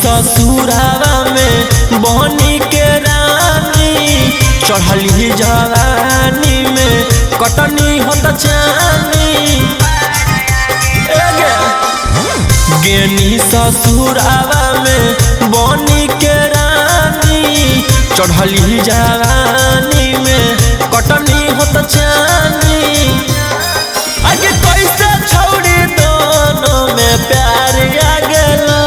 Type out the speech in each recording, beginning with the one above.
ससुरावा में बनी के रानी, चढ़ली जवानी में कटनी होत चानी। गेनी ससुरावा में बनी के रानी, चढ़ली जवानी में कटनी होत चानी। आगे कैसे छौड़ी दोनों में प्यार आ गेलो,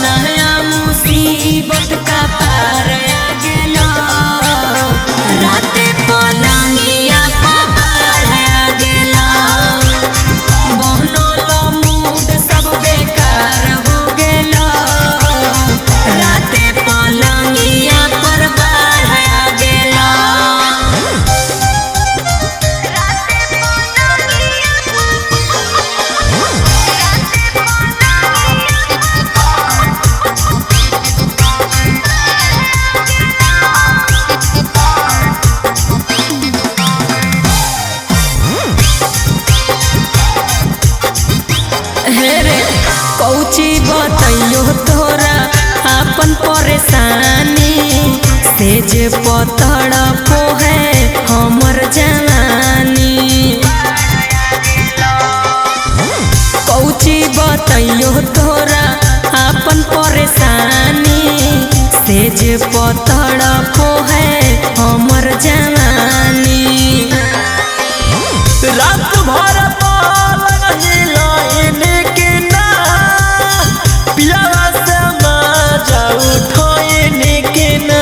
नया मुसीबत का पार आ गेलो, राते पलंगिया पर आ गेलो, बनल मूड सब बेकार हो गेलो, राते पलंगिया पर बाढ़ आ गेलो। हे रे कौची बतैयो तोरा अपन परेशानी, से जे पतड़ पोहे हमर जवानी। कौची बतैयो तोरा अपन परेशानी, से जे पतड़ पोहे हमर जवानी। रात भर पलंग हिलाइन के ना, पियावा से मजा उठाइन के ना।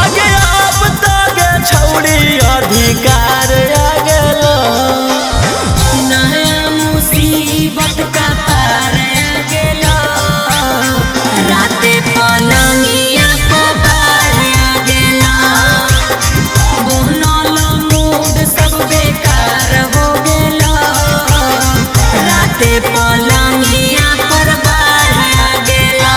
आगे अब तक छौड़ी अधिकार आ गेलो, नया मुसीबत का पार आ गेलो, राते पलंगिया पर बाढ़ आ गेलो, बनल मूड सब बेकार हो गेलो, राते पलंगिया पर बाढ़ आ गेलो।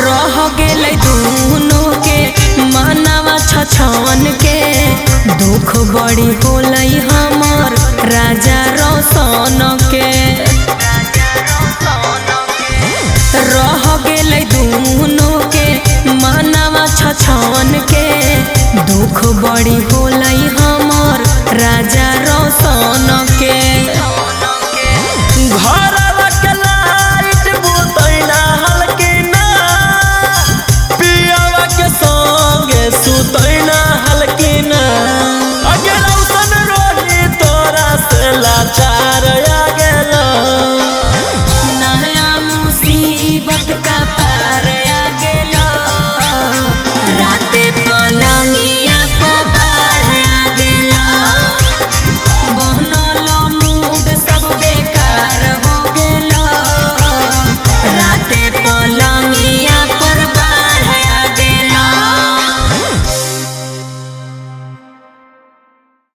रह गेलै दुनू के मनवा छछन के, दुख बड़ी होलै हमर राजा रोशन के। रह गेलै दुनू के मनवा छछन के, दुख बड़ी होलै हमर राजा रोशन